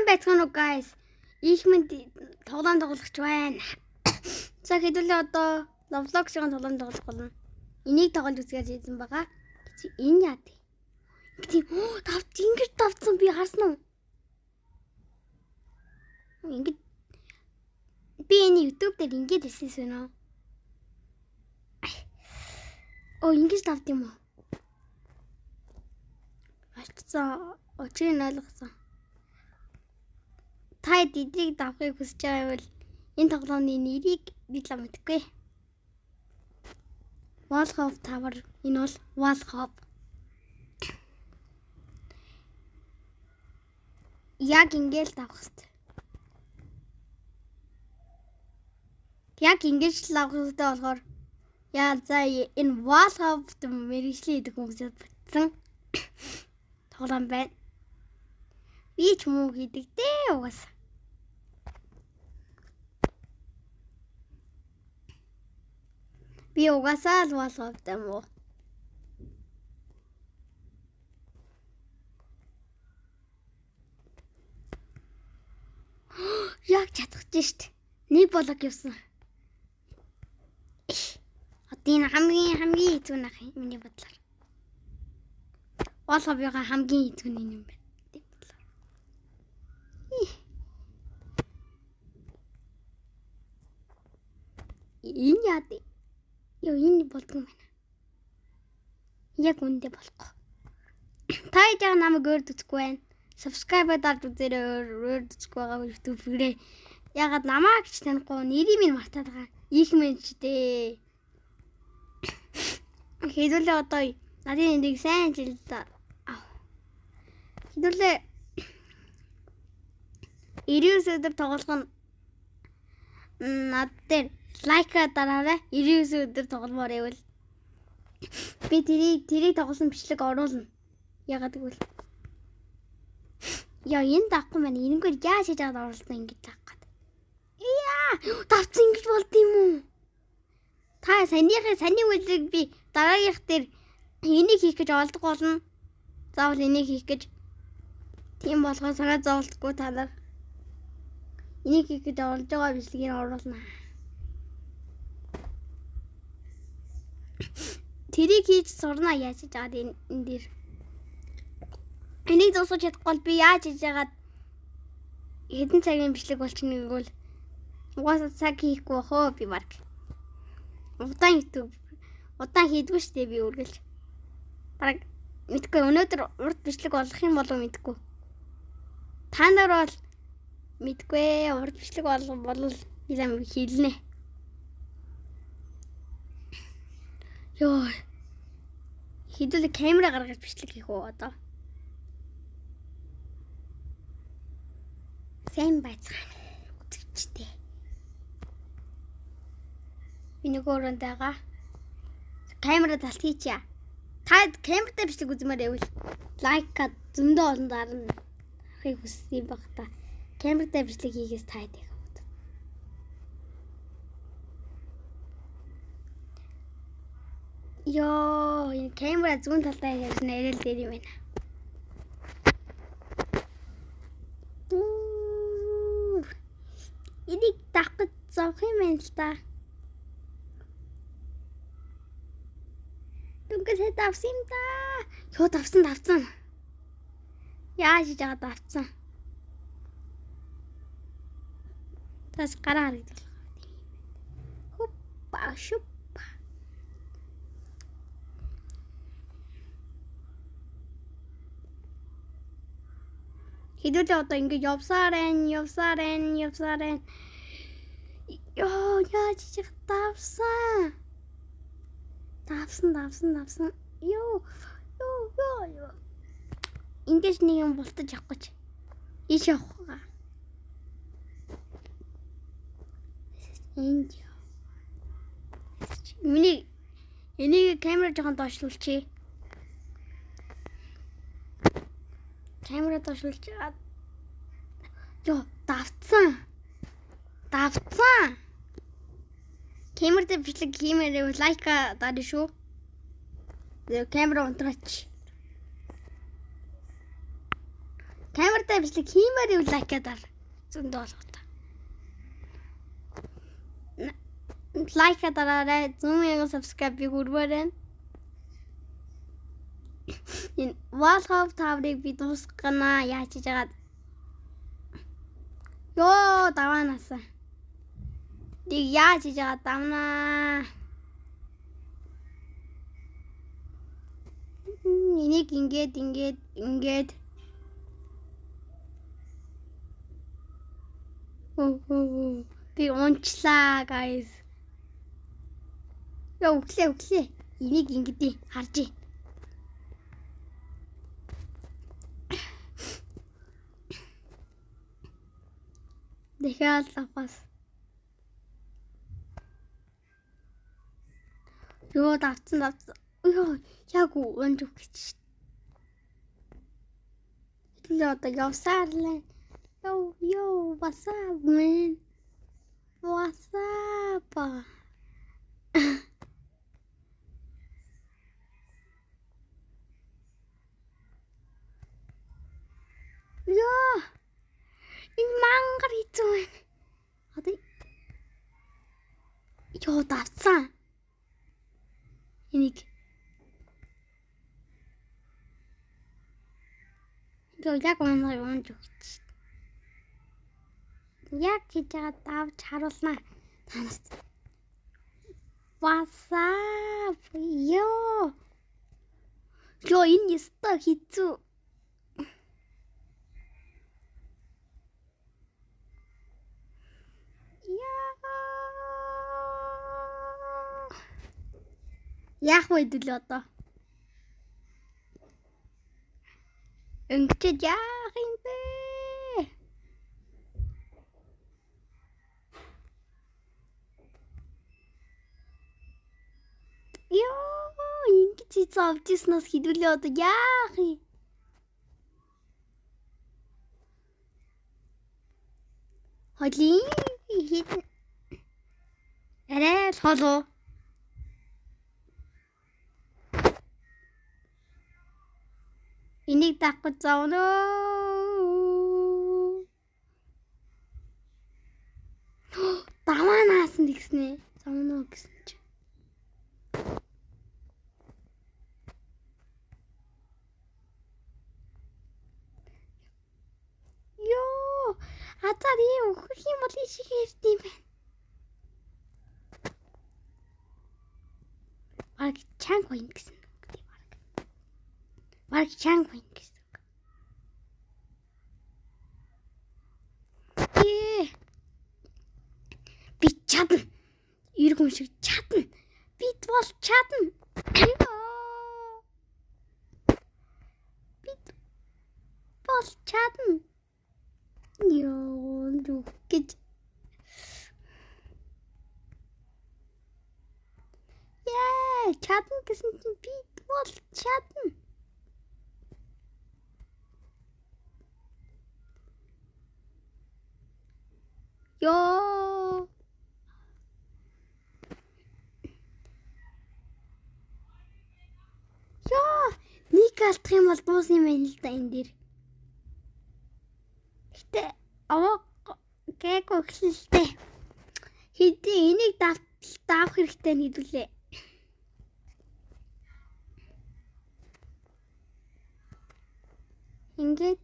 Сайн байцгаана уу, guys? Их мэнд тоглоом тоглогч байна. За, хэдүүлээ одоо Roblox-ийн тоглоом тоглох болно. Энийг тоглож үзгээр хийсэн байгаа. Энэ яа тий? Тийм давц, ингэж давцсан би харсан уу? Ингэж би энэ YouTube дээр ингэж хэлсэн юм уу? Оо, ингэж давд юм уу? Болцсон. Учрыг нь ойлгосон. Та эдрийг давахыг хүсэж байгаа бол энэ тоглоомны нэрийг би л мэдэхгүй. Wall Hop Tower, энэ бол Wall Hop. Яг ингээл давах хэрэгтэй. Яг ингэж л авах хэрэгтэй болохоор яа, за, энэ Wall Hop мэргэжлийн хийдэг хүмүүсээ бүтсэн тоглоом байна. Би ч муу хийдэг дээ угаасаа. Би угаасаа л Wall Hop юм уу? Яг чадах гэж штт. Нэг блок явсан. Одоо энэ хамгийн хамгийн хэцүү нах миний бодлоор. Wall Hop-ийн хамгийн хэцүү нь юм байна. Тийм бодлоор. Энэ яа? Йоо, энэ болдгоо юм байна. Яг үндэ болохгүй. Та яа намайг өөр үзэхгүй байна. Subscribe дарж үзээрэй, өөр үзэхгүй байгаа YouTube-гэрээ. Ягаад намайг ч танихгүй, нэрийг минь мартаад байгаа. Их мэн ч дээ. Хэдүүлээ одоо надын энийг сайн жил та. Хэдүүлээ 99 өдөр тоглох нь над дээр лайк дараарай. 99 өдөр тогломоор байвал би тэрийг тоглосон бичлэг оруулна. Ягаад гэвэл яа, энэ даахгүй маань энэнгээр яаж хийж аваад оруулсан, ингэж таах гээд. Яа, давцсан, ингэж болд юм уу? Та саяныхын саяны үйлрийг би дараагийнх дээр энийг хийх гэж олдох болно. Заавал энийг хийх гэж. Тийм болгоо санаа зовлтгүй, та нар. Энийг хийх гэж олж байгаа бичлэгийг оруулна. Тэрийг хийж сурна, яаж хийж аваад энэ дээр. Энийг зогсож чадахгүй бол би яаж хийж яагаад хэдэн цагийн бичлэг болчихно гэвэл угаасаа цаг хийхгүй бах оо, би баг. Удаан YouTube удаан хийдгүй шүү дээ би үргэлж. Бараг мэдгүй, өнөөдөр урт бичлэг болох юм болов, мэдгүй. Та нар бол мэдгүй, урт бичлэг болох бол би лам хийлнэ. Йоо. Хэдүүлээ камера гаргаж бичлэг хийх үү одоо? Сайн байцгаана үзэгчтэй. Би нэг өрөөнд байгаа. Камера талт хийчээ. Та камертай бичлэг үзмээр байвал лайк зөндөө олон дарна. Харахыг хүссэн баг та. Камертай бичлэг хийгээс та яах вэ? Йоо, энэ камера зүүн талдаа явсан, арай л дээр юм байна. Энийг даах гэж зовх юм байна л да. Дүнгэсээ давсан юм да. Йоо, давсан, давсан. Яаж хийж байгаа, давцсан. Тас гараа харагдал. Хуппа шуппа. Хэдүүлээ одоо ингэ явсаар байна, явсаар байна, явсаар байна. Йоо, яаж хийж давсан. Давсан, давсан, давсан. Йоо, ёо, ёо, ёо. Ингэж нэг юм бултаж явах гэж. Ийш явах га. Энд. Миний энийг камера жоохон доошлуулчихъя. Камера доошлуулж. Йоо, давцсан. Давцсан. Камер дээр бичлэг хиймээр лайк дарна шүү. Тэгээ камера унтраач. Камер дээр Надтай бичлэг хиймээр юу лайк дар. Зөндөө болгоо. Лайк дараарай. 100,000 subscribe би хүрмээр байна. Энэ Wall Hop Tower-ыг би дуусгана. Яаж хийж байгаад. Йоо, даваанаасаа. Нэг яаж хийж байгаа давнаа. Энийг ингээд ингээд ингээд. Би унчлаа, guys. Йоо, өглөө өглөө. Энийг ингэдэй харж. Дахиад лавас. Йоо, давцсан давцсан. Йоо, яг унж өгч. Хэлээ одоо явсаар л. Йоо, йоо, what's up, man? What's up? Йоо. Энэ мангар хэцүү байна. Одоо ёо давцсан. Энийг ёо яг унаа унж өгч. Яг хийж байгаа давж харуулнаа. Танаас. What's up? Ёо. Ёо энэ ёстой хэцүү. Яах вэ дэл одоо? Өнгөчөд яах юм бэ? Йоо, ингэж зовжснаас хэдүүлээ одоо яах юм? Холин хэд арай л холоо. Энийг даахгүй зовно. Даваанаас нь тэгснэ. Зовно гэсэн чи. Йоо, азар ийм өөхөх юм бол ишиг хэрд юм байна. Бараг чанга байна гэсэн. Бараг чанга байна гэсэн. Би чадна. Эргүн шиг чадна. Бид бол чадна. Бид бол чадна. Йоо, гэж. Яа, чадна гэсэн чинь бид бол чадна. Йоо. Йоо, нэг алдах юм бол дуусна юм байна л да энэ дээр. Гэтэ аваа гээгүй эхэллээ. Хэдий энийг давах хэрэгтэй нэгдүүлээ. Ингээд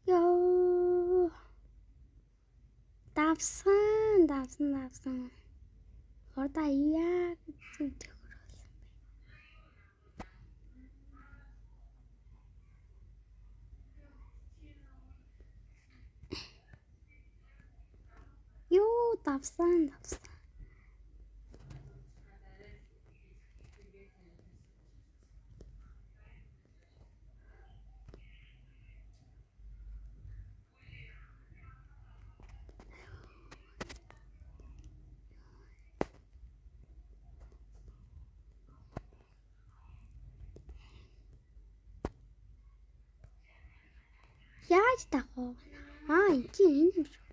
йоо. Давсан, давсан, давсан. Орда яг зүг төхөр болсон бэ. Йоо, давсан, давсан. Яаж давах вэ? Аа, энэ энэ юм шүү.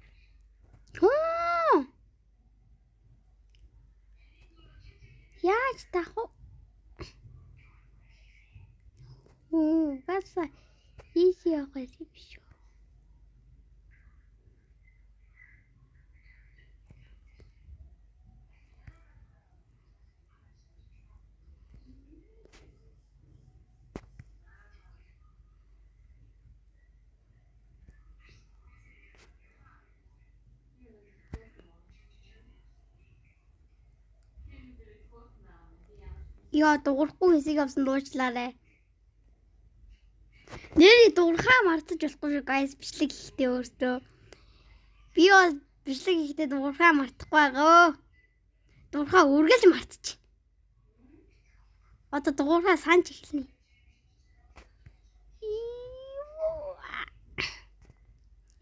Хөө! Яаж давах вэ? Оо, бас Ийш явах юм биш үү? Яа, дуурахгүй хэсэг авсан дуучлаарай. Нэрээ дуурхаа мартаж болохгүй шүү guys, бичлэг хийхдээ өөртөө. Би бол бичлэг хийхдээ дуурхаа мартахгүй байгаа. Дуурхаа үргэлж мартчих. Одоо дуурхаа санаж эхэлнэ.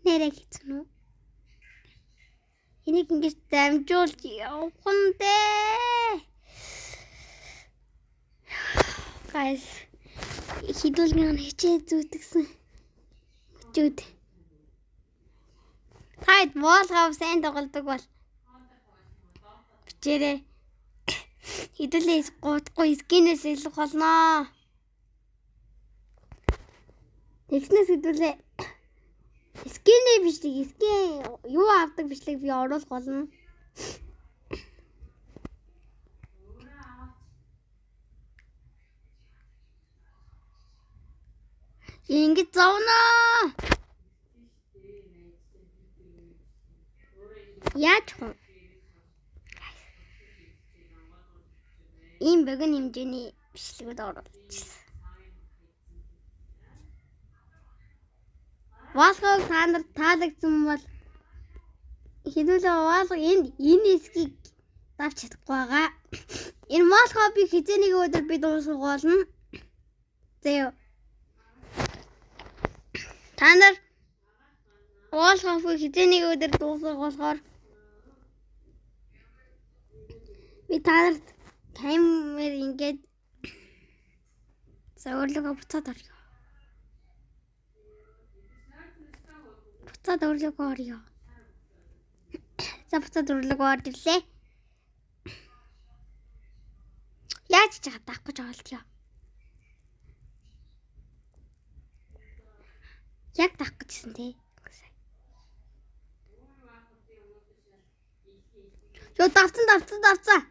Нэрээ хэцүү нүү? Энийг ингэж дамжуулж явах нь дээ. Guys, хідүүлгийн хичээ зүүтгсэн. Мөчүүд. Таад боолгоо сайн тоглодог бол бичээрэй. Хідүүлээс гутгүй скинээс илэх болноо. Тэгснээс хідүүлээ скинээ бичлэг, скин юу авдаг бичлэг би оруулах болно. Ингэж зовноо. Яаж вэ? Ийм богино хэмжээний бичлэгүүд оруулчихсан. Валгог та нарт таалагдсан бол хэдүүлээ валго энэ эсгийг давч чадахгүй байгаа. Энэ валгоо би хэзээ нэг өдөр би дуусгах болно. Зөө. Та нар валгоо хэзээ нэг өдөр дуусгах болохоор би та нарт камер ингээд зөвлөгөө буцаад орё. Буцаад өрлөгөө орё. За буцаад өрлөгөө орж ирлээ. Яаж ч яагаад даахгүй ч оолтё. Яг даах гэжсэн тий. Йоо давцсан.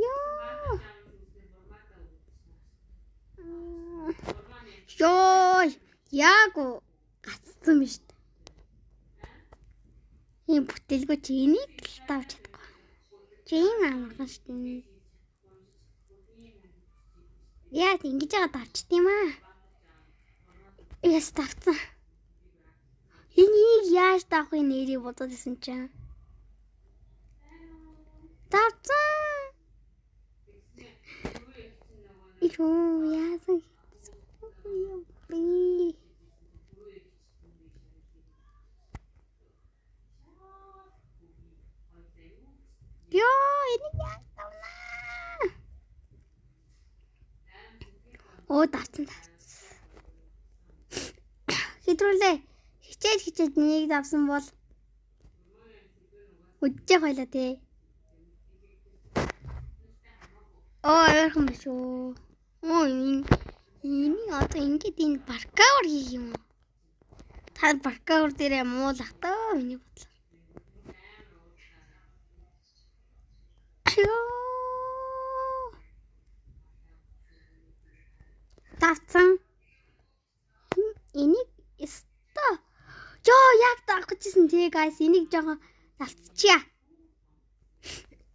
Йоо. Йоо, яг гацсан биш. Ийм бүтээлгүй чи энийг л давж чадахгүй. Чи ийм амархан шүү дээ. Яа, ингэж байгаа давчт юм аа. Яс давцсан. Энийг яаж давах вэ нэрийг бодоод исэн чинь. Давцсан. Ихөө яасан хэцүү би. Йоо, энийг яаж давнаа? Оо, давцсан. Хэтрүүлээ. Хичээл нэг давсан бол үдчих байлаа тий. Оо, ойрхон биш үү? Оо, энийг одоо ингэж энэ паркаур хийх юм уу? Та паркаур дээрээ муулах таа миний бодлоор. Йоо. Давцсан. Энийг өстө. Йоо, яг давах гэжсэн тий guys. Энийг жоохон давцчихъя.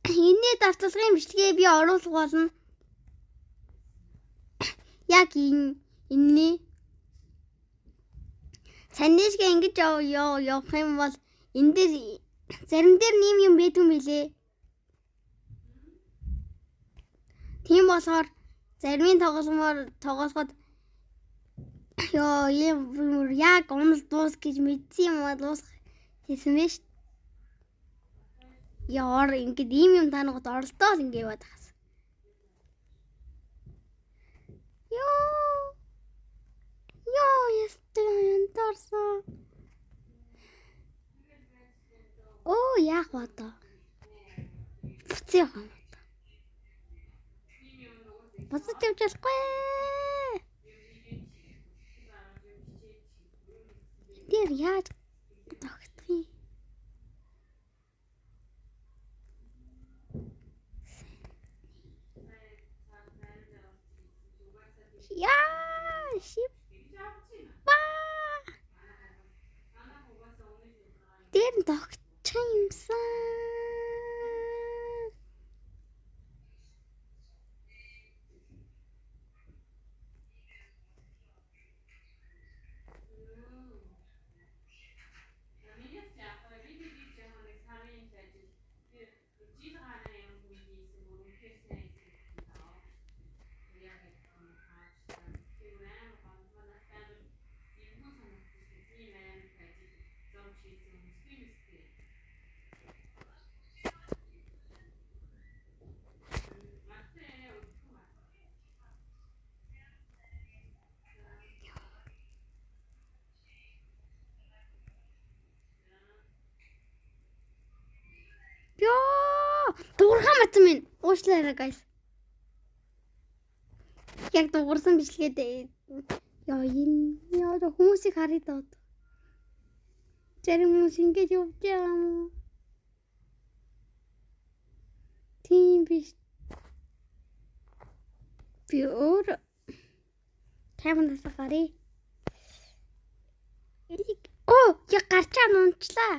Энэний давталгын бичлэгээ би оруулах болно. Яг энэний санийшгээ ингэж явах юм бол энэ дээр зарим дээр нэм юм байдгүй юм билээ. Тийм болохоор заримын тоглоход ёо ийм яг унал дуус гэж мэдсэн юм аа дуусах гэсэн бэ ш. Яар ингээд ийм юм таангууд оролдоол ингэ яваад хас. Ёо. Ёо, ястаа янтарсан. Оо, яах вэ одоо? Буцъя юм одоо. Буцаж явж болохгүй. Тэр яаж тогтох юм? Яа, шипа. Тэр тогтчих юмсан. Йоо, дуурхан матсан минь. Уушлаарай guys. Яг дуурсан бичлэгээд ёо энэ ёо хүмүүсийг харъя даа. Зарим хүмүүс ингэж явж байгаа юм уу? Тийм биш. Би өөр камераас гаръя. Оо, яг гарчаа нунчлаа.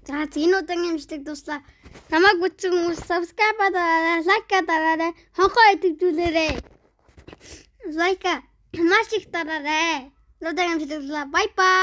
За энэ удаагийн бичлэг дууслаа. Намайг үзсэн хүмүүс subscribe дараарай, лайк дараарай, хонхоо идэвхжүүлээрэй. Лайк маш их дараарай. Энэ удаагийн бичлэг дууслаа. Bye bye.